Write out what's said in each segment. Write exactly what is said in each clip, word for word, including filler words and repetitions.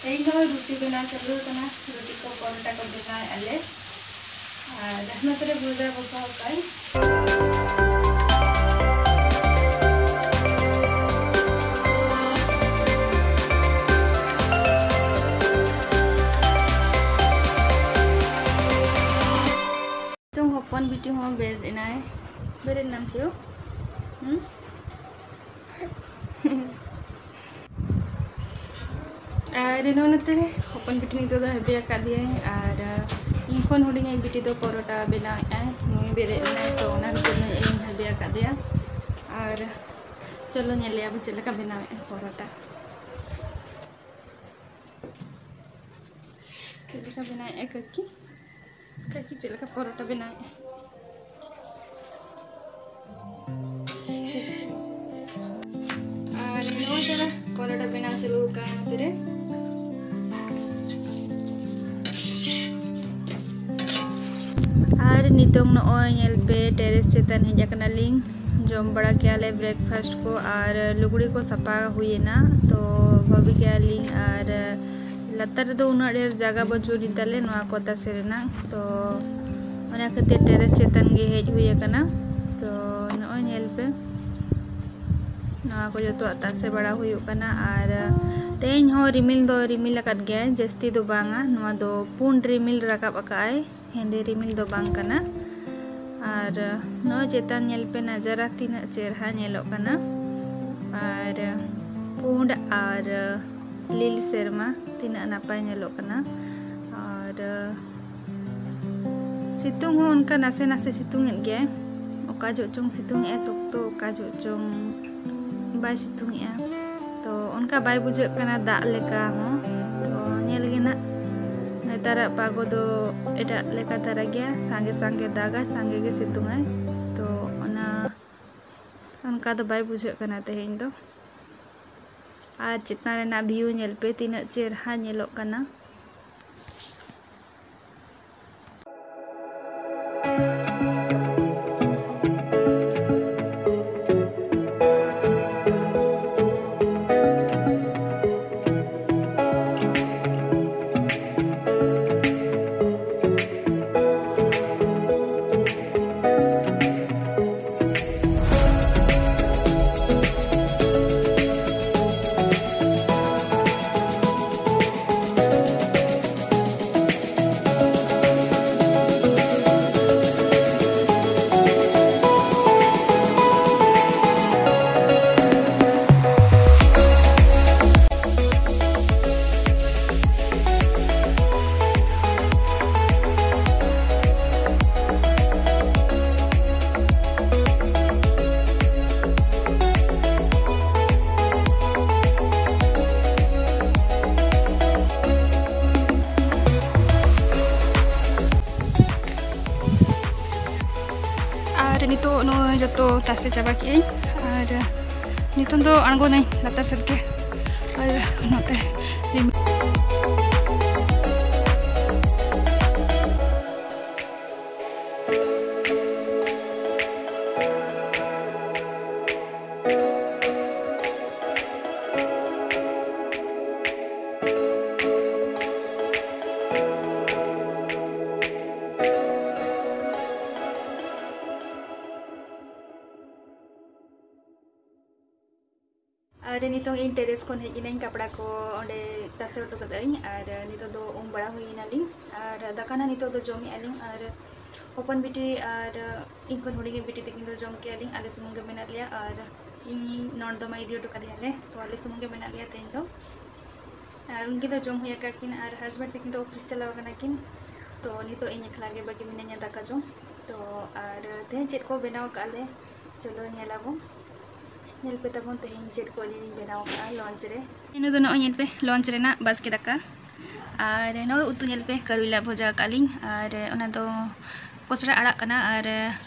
ᱛᱮᱦᱮᱧ ᱫᱚ ᱨᱩᱴᱤ ᱵᱮᱱᱟᱣ ᱪᱟᱹᱞᱩ ᱟᱠᱟᱱᱟ᱾ ᱨᱩᱴᱤ ᱠᱚ, ᱯᱚᱨᱚᱴᱟ ᱠᱚ ᱵᱮᱱᱟᱣᱮᱫᱼᱟ ᱞᱮ᱾ ᱟᱨ ᱱᱚᱛᱮ ᱨᱮ ᱵᱷᱚᱡᱟ ᱵᱚᱥᱟᱣ ᱠᱟᱜᱼᱟᱹᱧ᱾ ᱱᱤᱛᱚᱝ ᱦᱚᱯᱚᱱ ᱵᱤᱴᱤ ᱦᱚᱸ ᱵᱮᱨᱮᱫ ᱮᱱᱟᱭ᱾ ᱵᱮᱨᱮᱫ ᱮᱱᱟᱢ ᱪᱮ? ᱦᱩᱸ? ᱟᱨ ᱱᱚᱜᱼᱚ ᱱᱚᱛᱮ ᱨᱮ ᱦᱚᱯᱚᱱ ᱵᱤᱴᱤ ᱱᱤᱛᱚᱜ ᱫᱚ ᱦᱮᱵᱮ ᱟᱠᱟᱫᱮᱭᱟᱭ, ᱟᱨ ᱤᱧ ᱠᱷᱚᱱ ᱦᱩᱰᱤᱧᱤᱡ ᱵᱤᱴᱤ ᱫᱚ ᱯᱚᱨᱚᱴᱟ ᱵᱮᱱᱟᱣᱮᱫ ᱟᱭ᱾ ᱱᱩᱭ ᱵᱮᱨᱮᱫ ᱮᱱᱟᱭ, ᱛᱚ ᱚᱱᱟ ᱠᱷᱟᱹᱛᱤᱨ ᱱᱩᱭ ᱤᱧ ᱦᱮᱵᱮ ᱟᱠᱟᱫᱮᱭᱟ᱾ ᱟᱨ ᱪᱚᱞᱚ ᱧᱮᱞᱮᱭᱟ ᱵᱚ ᱪᱮᱫ ᱞᱮᱠᱟ ᱵᱮᱱᱟᱣᱮᱫ ᱟᱭ ᱯᱚᱨᱚᱴᱟ᱾ ᱪᱮᱫ ᱞᱮᱠᱟ ᱵᱮᱱᱟᱣᱮᱫ ᱟᱭ ᱠᱟᱹᱠᱤ? ᱠᱟᱹᱠᱤ ᱪᱮᱫ ᱞᱮᱠᱟ ᱯᱚᱨᱚᱴᱟ ᱵᱮᱱᱟᱣᱮᱫ ᱟᱭ? ᱟᱨ ᱱᱚᱣᱟ ᱡᱟᱭᱜᱟ ᱯᱚᱨᱚᱴᱟ ᱵᱮᱱᱟᱣ ᱪᱟᱹᱞᱩ ᱟᱠᱟᱱᱟ ᱱᱚᱛᱮ ᱨᱮ᱾ ᱟᱨ ᱱᱤᱛᱚᱝ ᱱᱚᱜᱼᱚᱭ ᱧᱮᱞ ᱯᱮ, terrace ᱪᱮᱛᱟᱱ ᱦᱮᱡ ᱟᱠᱟᱱᱟᱞᱤᱧ᱾ ᱡᱚᱢ ᱵᱟᱲᱟ ᱠᱮᱜᱼᱟ ᱞᱮ breakfast ᱠᱚ, ᱟᱨ ᱞᱩᱜᱽᱲᱤ ᱠᱚ ᱥᱟᱯᱷᱟ ᱦᱩᱭᱮᱱᱟ᱾ ᱛᱚ ᱵᱷᱟᱹᱵᱤ ᱠᱮᱜᱼᱟ ᱞᱤᱧ, ᱟᱨ ᱞᱟᱛᱟᱨ ᱨᱮᱫᱚ ᱩᱱᱟᱹᱜ ᱰᱷᱮᱨ ᱡᱟᱭᱜᱟ ᱵᱟᱹᱪᱩᱜ ᱟᱹᱱᱤᱡ ᱛᱟᱞᱮ ᱱᱚᱣᱟ ᱠᱚ ᱛᱟᱥᱮ ᱨᱮᱱᱟᱜ᱾ ᱛᱚ ᱚᱱᱟ ᱠᱷᱟᱹᱛᱤᱨ terrace ᱪᱮᱛᱟᱱ ᱜᱮ ᱦᱮᱡ ᱦᱩᱭ ᱟᱠᱟᱱᱟ᱾ ᱛᱚ ᱱᱚᱜᱼᱚᱭ ᱧᱮᱞ ᱯᱮ, ᱱᱚᱣᱟ ᱠᱚ ᱡᱚᱛᱚᱣᱟᱜ ᱛᱟᱥᱮ ᱵᱟᱲᱟ ᱦᱩᱭᱩᱜ ᱠᱟᱱᱟ᱾ ᱟᱨ ᱛᱮᱦᱮᱧ ᱦᱚᱸ ᱨᱤᱢᱤᱞ ᱫᱚ ᱨᱤᱢᱤᱞ ᱟᱠᱟᱫ ᱜᱮᱭᱟᱭ, ᱡᱟᱹᱥᱛᱤ ᱫᱚ ᱵᱟᱝᱟ᱾ ᱱᱚᱣᱟ ᱫᱚ ᱯᱩᱸᱰ ᱨᱤᱢᱤᱞ ᱨᱟᱠᱟᱵ ᱟᱠᱟᱫ ᱟᱭ, ᱦᱮᱸᱫᱮ ᱨᱤᱢᱤᱞ ᱫᱚ ᱵᱟᱝ ᱠᱟᱱᱟ᱾ ᱟᱨ ᱱᱚᱜᱼᱚᱭ ᱪᱮᱛᱟᱱ ᱧᱮᱞ ᱯᱮ, ᱱᱟᱡᱟᱨᱟ ᱛᱤᱱᱟᱹᱜ ᱪᱮᱨᱦᱟ ᱧᱮᱞᱚᱜ ᱠᱟᱱᱟ᱾ ᱟᱨ ᱯᱩᱸᱰ ᱟᱨ ᱞᱤᱞ ᱥᱮᱨᱢᱟ ᱛᱤᱱᱟᱹᱜ ᱱᱟᱯᱟᱭ ᱧᱮᱞᱚᱜ ᱠᱟᱱᱟ᱾ ᱟᱨ ᱥᱤᱛᱩᱝ ᱦᱚᱸ ᱚᱱᱠᱟ ᱱᱟᱥᱮ ᱱᱟᱥᱮ ᱥᱤᱛᱩᱝ ᱮᱫ ᱜᱮᱭᱟᱭ᱾ ᱚᱠᱟ ᱡᱚᱦᱚᱜ ᱪᱚᱝ ᱥᱤᱛᱩᱝ ᱮᱫᱼᱟᱭ ᱥᱚᱠᱛᱚ, ᱚᱠᱟ ᱡᱚᱦᱚᱜ ᱪᱚᱝ ᱵᱟᱭ ᱥᱤᱛᱩᱝ ᱮᱫᱼᱟ᱾ ᱛᱚ ᱚᱱᱠᱟ ᱵᱟᱭ ᱵᱩᱡᱷᱟᱹᱜ ᱠᱟᱱᱟ ᱫᱟᱜ ᱞᱮᱠᱟ ᱦᱚᱸ᱾ ᱛᱚ ᱧᱮᱞ ᱜᱮ ᱱᱟᱜ, ᱱᱮᱛᱟᱨᱟᱜ ᱯᱟᱜᱚ ᱫᱚ ᱮᱴᱟᱜ ᱞᱮᱠᱟ ᱫᱷᱟᱨᱟ ᱜᱮᱭᱟ, ᱥᱟᱸᱜᱮ ᱥᱟᱸᱜᱮ ᱫᱟᱜᱟᱭ, ᱥᱟᱸᱜᱮ ᱜᱮ ᱥᱤᱛᱩᱝᱟᱭ᱾ ᱛᱚ ᱚᱱᱟ ᱚᱱᱠᱟ ᱫᱚ ᱵᱟᱭ ᱵᱩᱡᱷᱟᱹᱜ ᱠᱟᱱᱟ ᱛᱮᱦᱮᱧ ᱫᱚ᱾ ᱟᱨ ᱪᱮᱛᱟᱱ ᱨᱮᱱᱟᱜ view ᱧᱮᱞ ᱯᱮ, ᱛᱤᱱᱟᱹᱜ ᱪᱮᱨᱦᱟ ᱧᱮᱞᱚᱜ ᱠᱟᱱᱟ᱾ ᱡᱚᱛᱚ ᱛᱟᱥᱮ ᱪᱟᱵᱟ ᱠᱮᱜᱼᱟᱹᱧ ᱟᱨ ᱱᱤᱛᱚᱝ ᱫᱚ ᱟᱬᱜᱚᱱᱟᱹᱧ ᱞᱟᱛᱟᱨ ᱥᱮᱫ ᱜᱮ᱾ ᱟᱨ ᱱᱚᱛᱮ ᱨᱤᱢᱤᱞ ᱟᱨ ᱱᱤᱛᱚᱝ ᱤᱧ terrace ᱠᱷᱚᱱ ᱦᱮᱡ ᱮᱱᱟᱹᱧ, ᱠᱟᱯᱲᱟ ᱠᱚ ᱚᱸᱰᱮ ᱛᱟᱥᱮ ᱦᱚᱴᱚ ᱠᱟᱫᱟᱹᱧ᱾ ᱟᱨ ᱱᱤᱛᱚᱜ ᱫᱚ ᱩᱢ ᱵᱟᱲᱟ ᱦᱩᱭ ᱮᱱᱟᱞᱤᱧ᱾ ᱟᱨ ᱫᱟᱠᱟ ᱱᱟᱜ ᱱᱤᱛᱚᱜ ᱫᱚ ᱡᱚᱢᱮᱜᱼᱟ ᱞᱤᱧ᱾ ᱟᱨ ᱦᱚᱯᱚᱱ ᱵᱤᱴᱤ ᱟᱨ ᱤᱧ ᱠᱷᱚᱱ ᱦᱩᱰᱤᱧᱤᱡ ᱵᱤᱴᱤ ᱛᱟᱹᱠᱤᱱ ᱫᱚ ᱡᱚᱢ ᱠᱮᱜᱼᱟ ᱞᱤᱧ᱾ ᱟᱞᱮ ᱥᱩᱢᱩᱝ ᱜᱮ ᱢᱮᱱᱟᱜ ᱞᱮᱭᱟ᱾ ᱟᱨ ᱤᱧ ᱱᱚᱱᱫᱚ ᱢᱟ ᱤᱫᱤ ᱦᱚᱴᱚ ᱠᱟᱫᱮᱭᱟᱞᱮ, ᱛᱚ ᱟᱞᱮ ᱥᱩᱢᱩᱝ ᱜᱮ ᱢᱮᱱᱟᱜ ᱞᱮᱭᱟ ᱛᱮᱦᱮᱧ ᱫᱚ᱾ ᱟᱨ ᱩᱱᱠᱤᱱ ᱫᱚ ᱡᱚᱢ ᱦᱩᱭ ᱟᱠᱟᱫ ᱠᱤᱱ, ᱟᱨ husband ᱛᱟᱹᱠᱤᱱ ᱫᱚ office ᱪᱟᱞᱟᱣ ᱟᱠᱟᱱᱟ ᱠᱤᱱ᱾ ᱛᱚ ᱱᱤᱛᱚᱜ ᱤᱧ ᱮᱠᱞᱟ ᱜᱮ ᱵᱟᱹᱠᱤ ᱢᱤᱱᱟᱹᱧᱟ ᱫᱟᱠᱟ ᱡᱚᱢ᱾ ᱛᱚ ᱟᱨ ᱛᱮᱦᱮᱧ ᱪᱮᱫ ᱠᱚ ᱵᱮᱱᱟᱣ ᱟᱠᱟᱫ ᱞᱮ, ᱪᱚᱞᱚ ᱧᱮᱞ ᱟᱵᱚᱱ᱾ ᱧᱮᱞ ᱯᱮ ᱛᱟᱵᱚᱱ ᱛᱮᱦᱮᱧ ᱪᱮᱫ ᱠᱚ ᱟᱹᱞᱤᱧ ᱞᱤᱧ ᱵᱮᱱᱟᱣ ᱟᱠᱟᱫᱼᱟ lunch ᱨᱮ᱾ ᱢᱮᱱᱩ ᱫᱚ ᱱᱚᱜᱼᱚᱭ ᱧᱮᱞ ᱯᱮ, lunch ᱨᱮᱱᱟᱜ ᱵᱟᱥᱠᱮ ᱫᱟᱠᱟ᱾ ᱟᱨ ᱱᱚᱜᱼᱚᱭ ᱩᱛᱩ ᱧᱮᱞ ᱯᱮ, ᱠᱟᱨᱩᱭᱞᱟ ᱵᱷᱚᱡᱟ ᱟᱠᱟᱫ ᱞᱤᱧ᱾ ᱟᱨ ᱚᱱᱟ ᱫᱚ ᱠᱚᱥᱲᱟ ᱟᱲᱟᱜ ᱠᱟᱱᱟ᱾ ᱟᱨ,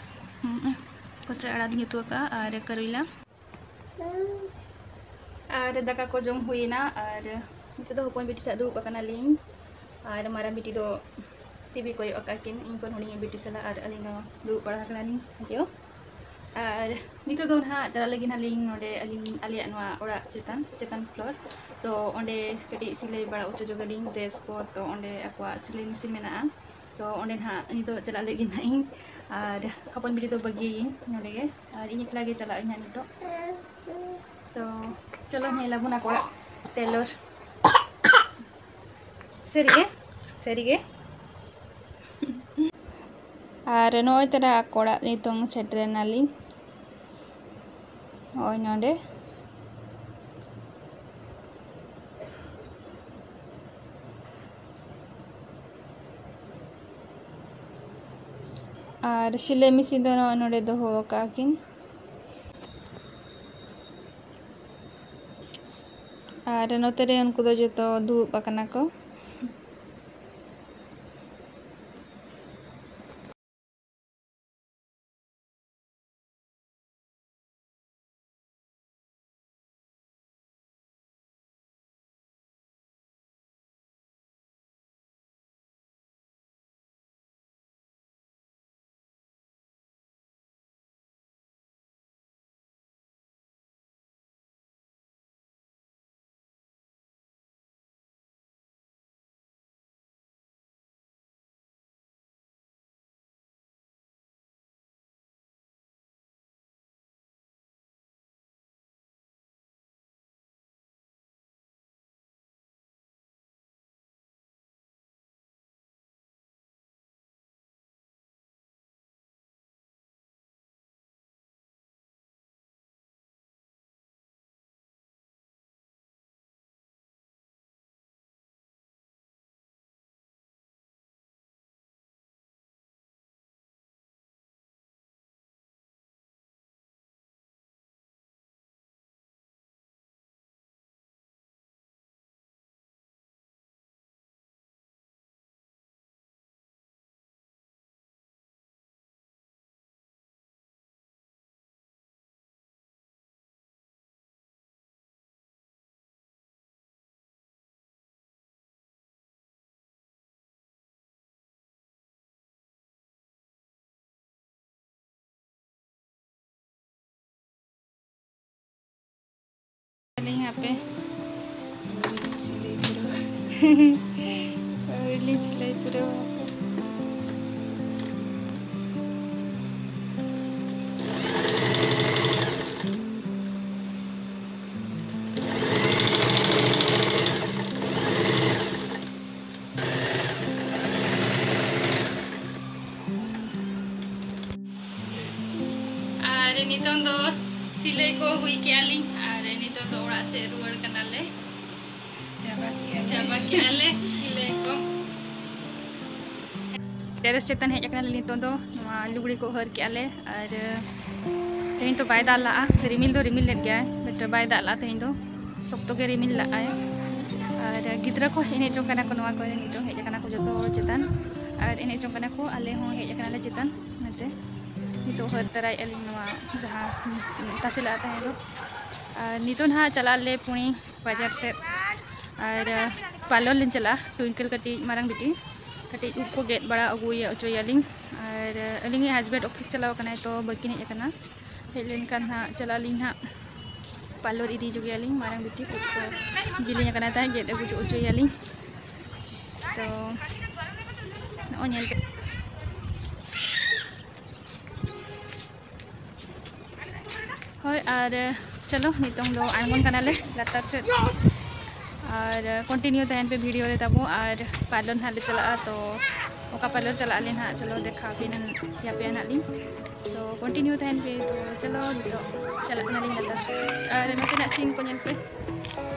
ᱦᱩᱸ, ᱠᱚᱥᱲᱟ ᱟᱲᱟᱜ ᱞᱤᱧ ᱩᱛᱩ ᱟᱠᱟᱫᱼᱟ ᱟᱨ ᱠᱟᱨᱩᱭᱞᱟ᱾ ᱟᱨ ᱫᱟᱠᱟ ᱠᱚ ᱡᱚᱢ ᱦᱩᱭᱮᱱᱟ᱾ ᱟᱨ ᱱᱤᱛᱚᱜ ᱫᱚ ᱦᱚᱯᱚᱱ ᱵᱤᱴᱤ ᱥᱟᱶ ᱫᱩᱲᱩᱵ ᱟᱠᱟᱱᱟᱞᱤᱧ᱾ ᱟᱨ ᱢᱟᱨᱟᱝ ᱵᱤᱴᱤ ᱫᱚ TV ᱠᱚᱭᱚᱜ ᱟᱠᱟᱫ ᱠᱤᱱ ᱤᱧ ᱠᱷᱚᱱ ᱦᱩᱰᱤᱧᱤᱡ ᱵᱤᱴᱤ ᱥᱟᱞᱟᱜ᱾ ᱟᱨ ᱟᱹᱞᱤᱧ ᱫᱚ ᱫᱩᱲᱩᱵ ᱵᱟᱲᱟ ᱟᱠᱟᱱᱟᱞᱤᱧ ᱪᱮᱫ ᱦᱚᱸ᱾ ᱟᱨ ᱱᱤᱛᱚᱜ ᱫᱚ ᱱᱟᱦᱟᱜ ᱪᱟᱞᱟᱜ ᱞᱟᱹᱜᱤᱫ ᱱᱟᱦᱟᱜ ᱞᱤᱧ ᱱᱚᱰᱮ ᱟᱹᱞᱤᱧ ᱟᱞᱮᱭᱟᱜ ᱱᱚᱣᱟ ᱚᱲᱟᱜ ᱪᱮᱛᱟᱱ, ᱪᱮᱛᱟᱱ floor᱾ ᱛᱚ ᱚᱸᱰᱮ ᱠᱟᱹᱴᱤᱡ ᱥᱤᱞᱟᱹᱭ ᱵᱟᱲᱟ ᱦᱚᱪᱚ ᱡᱚᱜᱟᱞᱤᱧ dress ᱠᱚ᱾ ᱛᱚ ᱚᱸᱰᱮ ᱟᱠᱚᱣᱟᱜ ᱥᱤᱞᱟᱹᱭ machine ᱢᱮᱱᱟᱜᱼᱟ᱾ ᱛᱚ ᱚᱸᱰᱮ ᱱᱟᱦᱟᱜ ᱱᱤᱛᱚᱜ ᱪᱟᱞᱟᱜ ᱞᱟᱹᱜᱤᱫ ᱱᱟᱦᱟᱜ ᱤᱧ᱾ ᱟᱨ ᱦᱚᱯᱚᱱ ᱵᱤᱴᱤ ᱫᱚ ᱵᱟᱹᱜᱤᱭᱟᱹᱧ ᱱᱚᱰᱮ ᱜᱮ, ᱟᱨ ᱤᱧ ᱮᱠᱞᱟ ᱜᱮ ᱪᱟᱞᱟᱜ ᱟᱹᱧ ᱱᱟᱦᱟᱜ ᱱᱤᱛᱚᱜ᱾ ᱛᱚ ᱪᱚᱞᱚ ᱧᱮᱞ ᱟᱵᱚᱱ ᱟᱠᱚ ᱚᱲᱟᱜ tailor᱾ ᱥᱟᱹᱨᱤᱜᱮ, ᱥᱟᱹᱨᱤᱜᱮ᱾ ᱟᱨ ᱱᱚᱜᱼᱚᱭ ᱛᱟᱨᱟ ᱟᱠᱚ ᱚᱲᱟᱜ ᱱᱤᱛᱚᱝ ᱥᱮᱴᱮᱨᱮᱱᱟᱞᱤᱧ᱾ ᱱᱚᱜᱼᱚᱭ ᱱᱚᱰᱮ᱾ ᱟᱨ ᱥᱤᱞᱟᱹᱭ machine ᱫᱚ ᱱᱚᱜᱼᱚᱭ ᱱᱚᱰᱮ ᱫᱚᱦᱚ ᱟᱠᱟᱫ ᱠᱤᱱ᱾ ᱟᱨ ᱱᱚᱛᱮ ᱨᱮ ᱩᱱᱠᱩ ᱫᱚ ᱡᱚᱛᱚ ᱫᱩᱲᱩᱵ ᱟᱠᱟᱱᱟ ᱠᱚ᱾ ᱟᱹᱞᱤᱧ ᱦᱟᱯᱮ᱾ ᱟᱹᱣᱨᱤ ᱞᱤᱧ ᱥᱤᱞᱟᱹᱭ ᱯᱩᱨᱟᱹᱣᱟ᱾ ᱟᱹᱣᱨᱤ ᱞᱤᱧ ᱥᱤᱞᱟᱹᱭ ᱯᱩᱨᱟᱹᱣᱟ᱾ ᱟᱨ ᱱᱤᱛᱚᱝ ᱫᱚ ᱥᱤᱞᱟᱹᱭ ᱠᱚ ᱦᱩᱭ ᱠᱮᱜᱼᱟ ᱞᱤᱧ, ᱟᱨ ᱱᱤᱛᱚᱝ ᱫᱚ ᱚᱲᱟᱜ ᱥᱮᱫ ᱨᱩᱣᱟᱹᱲ ᱠᱟᱱᱟᱞᱮ᱾ ᱪᱟᱵᱟ ᱠᱮᱜᱼᱟ ᱞᱮ᱾ ᱪᱟᱵᱟ ᱠᱮᱜᱼᱟ ᱞᱮ ᱥᱤᱞᱟᱹᱭ ᱠᱚ᱾ ᱴᱮᱨᱮᱥ ᱪᱮᱛᱟᱱ ᱦᱮᱡ ᱟᱠᱟᱱᱟᱞᱮ ᱱᱤᱛᱚᱝ ᱫᱚ᱾ ᱱᱚᱣᱟ ᱞᱩᱜᱽᱲᱤ ᱠᱚ ᱦᱟᱹᱨ ᱠᱮᱜᱼᱟ ᱞᱮ, ᱟᱨ ᱛᱮᱦᱮᱧ ᱫᱚ ᱵᱟᱭ ᱫᱟᱜ ᱞᱟᱜᱼᱟ᱾ ᱨᱤᱢᱤᱞ ᱫᱚ ᱨᱤᱢᱤᱞ ᱞᱮᱫ ᱜᱮᱭᱟᱭ, but ᱵᱟᱭ ᱫᱟᱜ ᱞᱟᱜᱼᱟ ᱛᱮᱦᱮᱧ ᱫᱚ᱾ ᱥᱚᱠᱛᱚ ᱜᱮ ᱨᱤᱢᱤᱞ ᱞᱟᱜᱼᱟᱭ᱾ ᱟᱨ ᱜᱤᱫᱽᱨᱟᱹ ᱠᱚ ᱮᱱᱮᱡ ᱡᱚᱝ ᱠᱟᱱᱟ ᱠᱚ ᱱᱚᱣᱟ ᱠᱚᱨᱮ᱾ ᱱᱤᱛᱚᱝ ᱦᱮᱡ ᱟᱠᱟᱱᱟ ᱠᱚ ᱡᱚᱛᱚ ᱦᱚᱲ ᱪᱮᱛᱟᱱ, ᱟᱨ ᱮᱱᱮᱡ ᱡᱚᱝ ᱠᱟᱱᱟ ᱠᱚ᱾ ᱟᱞᱮ ᱦᱚᱸ ᱦᱮᱡ ᱟᱠᱟᱱᱟᱞᱮ ᱪᱮᱛᱟᱱ᱾ ᱱᱚᱛᱮ ᱱᱤᱛᱚᱜ ᱦᱟᱹᱨ ᱛᱟᱨᱟᱭᱮᱫᱼᱟ ᱞᱤᱧ ᱱᱚᱣᱟ ᱡᱟᱦᱟᱸ ᱛᱟᱥᱮ ᱞᱟᱜᱼᱟ ᱛᱟᱦᱮᱸ ᱫᱚ᱾ ᱟᱨ ᱱᱤᱛᱚᱜ ᱱᱟᱦᱟᱜ ᱪᱟᱞᱟᱜ ᱟᱞᱮ ᱯᱩᱬᱤ ᱵᱟᱡᱟᱨ ᱥᱮᱫ, ᱟᱨ ᱯᱟᱨᱞᱚᱨ ᱞᱤᱧ ᱪᱟᱞᱟᱜᱼᱟ᱾ ᱴᱩᱭᱤᱝᱠᱮᱞ ᱠᱟᱹᱴᱤᱡ ᱢᱟᱨᱟᱝ ᱵᱤᱴᱤ ᱠᱟᱹᱴᱤᱡ ᱩᱵ ᱠᱚ ᱜᱮᱫ ᱵᱟᱲᱟ ᱟᱹᱜᱩᱭᱟ, ᱚᱪᱚᱭᱟᱞᱤᱧ᱾ ᱟᱨ ᱟᱹᱞᱤᱧᱤᱡ ᱦᱟᱡᱵᱮᱱᱰ ᱚᱯᱷᱤᱥ ᱪᱟᱞᱟᱣ ᱟᱠᱟᱱᱟᱭ, ᱛᱚ ᱵᱟᱹᱠᱤᱱ ᱦᱮᱡ ᱟᱠᱟᱱᱟ᱾ ᱦᱮᱡ ᱞᱮᱱᱠᱷᱟᱱ ᱦᱟᱸᱜ ᱪᱟᱞᱟᱜ ᱟᱹᱞᱤᱧ ᱦᱟᱸᱜ ᱯᱟᱨᱞᱚᱨ ᱤᱫᱤ ᱦᱚᱪᱚ ᱠᱮᱭᱟᱞᱤᱧ᱾ ᱢᱟᱨᱟᱝ ᱵᱤᱴᱤ ᱩᱵ ᱠᱚ ᱡᱤᱞᱤᱧ ᱟᱠᱟᱱᱟ ᱛᱟᱦᱮᱸᱫ, ᱜᱮᱫ ᱟᱹᱜᱩ ᱦᱚᱪᱚᱭᱟᱞᱤᱧ᱾ ᱛᱚ ᱱᱚᱜᱼᱚᱭ ᱧᱮᱞ ᱯᱮ᱾ ᱦᱳᱭ, ᱟᱨ ᱪᱚᱞᱚ ᱱᱤᱛᱚᱝ ᱫᱚ ᱟᱬᱜᱚᱱ ᱠᱟᱱᱟᱞᱮ ᱞᱟᱛᱟᱨ ᱥᱮᱫ, ᱟᱨ ᱠᱚᱱᱴᱤᱱᱤᱭᱩ ᱛᱟᱦᱮᱱ ᱯᱮ ᱵᱷᱤᱰᱤᱭᱳ ᱨᱮ ᱛᱟᱵᱚ᱾ ᱟᱨ ᱯᱟᱨᱞᱚᱨ ᱱᱟᱦᱟᱜ ᱞᱮ ᱪᱟᱞᱟᱜᱼᱟ, ᱛᱚ ᱚᱠᱟ ᱯᱟᱨᱞᱚᱨ ᱪᱟᱞᱟᱜ ᱟᱞᱮ ᱱᱟᱦᱟᱜ, ᱪᱚᱞᱚ ᱫᱮᱠᱷᱟᱣ ᱯᱮ ᱱᱟᱦᱟᱜ, ᱯᱮᱭᱟ ᱯᱮᱭᱟ ᱱᱟᱦᱟᱜ ᱞᱤᱧ᱾ ᱛᱚ ᱠᱚᱱᱴᱤᱱᱤᱭᱩ ᱛᱟᱦᱮᱱ ᱯᱮ᱾ ᱛᱚ ᱪᱚᱞᱚ ᱱᱤᱛᱚᱜ ᱪᱟᱞᱟᱜ ᱠᱟᱱᱟᱞᱤᱧ ᱞᱟᱛᱟᱨ ᱥᱮᱫ᱾ ᱟᱨ ᱱᱚᱛᱮᱱᱟᱜ ᱥᱤᱱ ᱠᱚ ᱧᱮᱞ ᱯᱮ,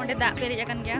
ᱚᱸᱰᱮ ᱫᱟᱜ ᱯᱮᱨᱮᱡ ᱟᱠᱟᱱ ᱜᱮᱭᱟ᱾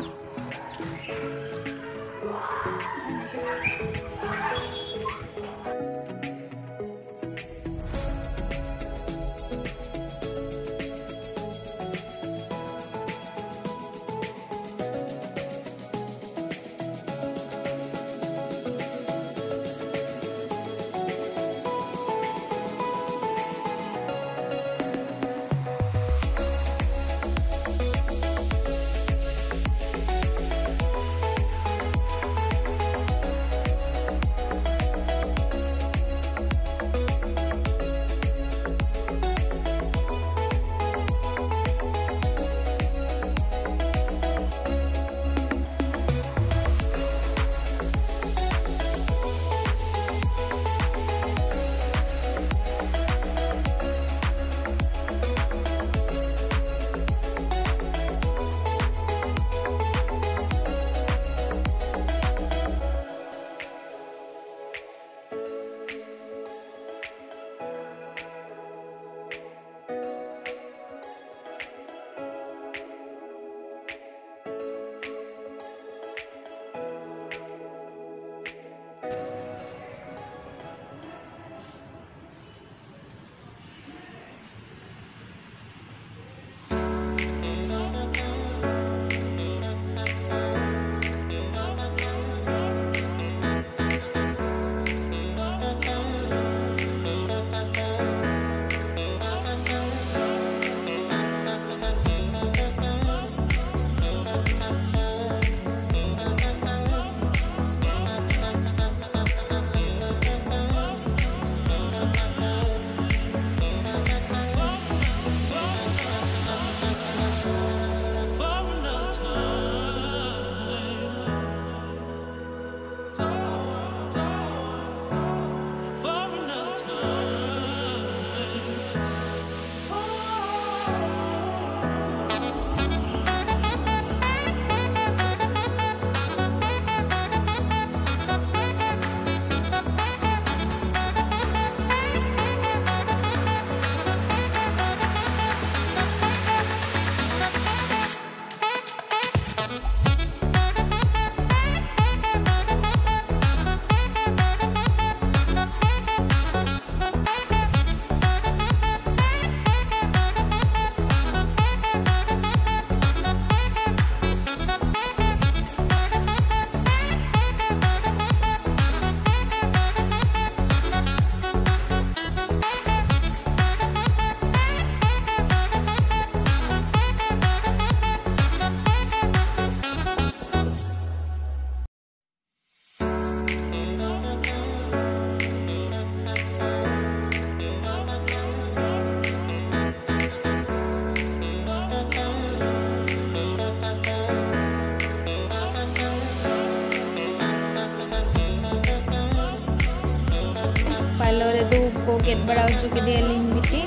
ᱨᱮ ᱫᱩ ᱠᱚ ᱜᱮᱫ ᱵᱟᱲᱟ ᱦᱚᱪᱚ ᱠᱮᱫᱮᱭᱟᱞᱤᱧ ᱵᱤᱴᱤ᱾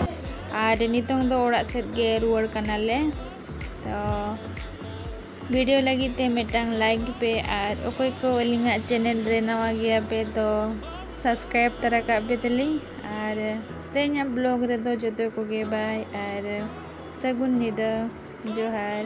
ᱟᱨ ᱱᱤᱛᱚᱝ ᱫᱚ ᱚᱲᱟᱜ ᱥᱮᱫ ᱜᱮ ᱨᱩᱣᱟᱹᱲ ᱠᱟᱱᱟᱞᱮ᱾ ᱛᱚ ᱵᱷᱤᱰᱤᱭᱳ ᱞᱟᱹᱜᱤᱫ ᱛᱮ ᱢᱤᱫᱴᱟᱝ ᱞᱟᱭᱤᱠ ᱯᱮ, ᱟᱨ ᱚᱠᱚᱭ ᱠᱚ ᱟᱹᱞᱤᱧᱟᱜ ᱪᱮᱱᱮᱞ ᱨᱮ ᱱᱟᱣᱟ ᱜᱮᱭᱟ ᱯᱮ ᱛᱚ ᱥᱟᱵᱥᱠᱨᱟᱭᱤᱵ ᱛᱟᱨᱟ ᱠᱟᱜ ᱯᱮ ᱛᱟᱹᱞᱤᱧ᱾ ᱟᱨ ᱛᱮᱦᱮᱧᱟᱜ ᱵᱞᱚᱜ ᱨᱮᱫᱚ ᱡᱚᱛᱚ ᱠᱚᱜᱮ ᱵᱟᱭ, ᱟᱨ ᱥᱟᱹᱜᱩᱱ ᱧᱤᱫᱟᱹ, ᱡᱚᱦᱟᱨ᱾